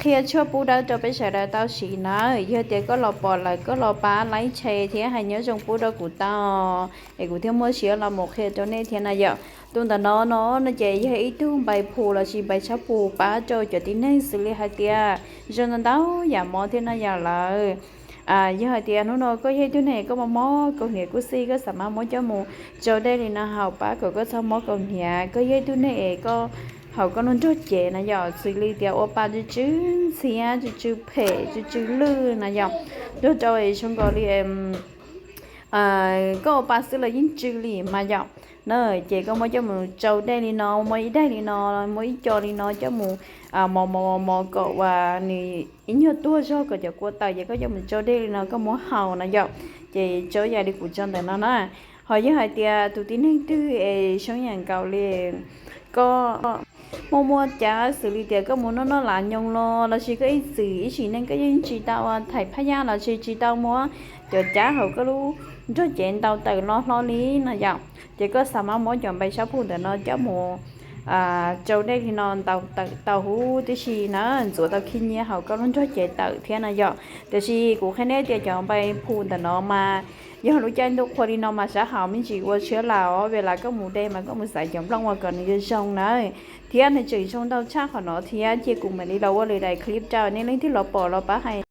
Qhia tshuaj pub dawb rau peb sawv daws tau siv na. Yog tias koj los pom lawm koj los pab like, share thiab hais nyob zoo pub rau kuv tau, es kuv thiaj muaj siab los mus qhia rau nej thiab na yom. Tus ntawm no no no ces yog ib tug npais phu lossis npais sab phu pab rau cov tib neeg xws li hais tias zoo ntau ntau yam mob thiab na yom lawm. Yog hais tias hnub no koj yog ib tug neeg koj mob mob kaus hniav kuj xij, koj xav mas muab coj mus tsau dej li no haus pab kom koj txhob mob kaus hniav. Koj yog ib tug neeg es koj haus koj lub nrog cev na yom, xws li tias ua pa tsw tsw ntxhiab, tsw tsw phem, tsw tsw lwj na yom, nrog rau zoo nkaus li koj ua pa xwb los yeej tsw li mas yom. Na ces koj muab coj mus tsau dej li no, muab ib daim li no, muab ib co li no coj mus mos mos mos kom uas nws ib nyuag tuag zog kom cov kua tawm, ces koj coj mus tsau dej li no koj muab haus na yom, ces tsau yam li kuv tsau ntawm no na. Ho yog hais tias tus tib neeg twg es zoo yam nkaus li koj muaj muaj cab xws li tias koj mus noj noj lav nyoos los lossis koj ib txwm ib sim neej koj yeej tsis tau thaim phaj yaj lossis tsis tau muab cov cab hauv koj lub nrog cev ntaus tawm lo hlo li no yom, ces koj xav mas muab cov npais sab phu ntawm no coj mus tsau dej li no ntaus tawm tau huv tib si na, ntxuav tau khi nyiab hauv koj lub nrog cev tawm thiab na yom. Tiam sis kuv qhia nej tias cov npais phu ntawm no mas yog lub caij ntuj qhua li no mas sab hauv me ntsis ua tshiab lawm os, vim las koj mus de mas koj mus xaiv cov nplooj uas kom nws zoo zoo na. Thiab nws tseem zoo ntau tshaj qhov no thiab, cia kuv mam li los ua lwm daim clip rau nej leej twg los pom los pab hais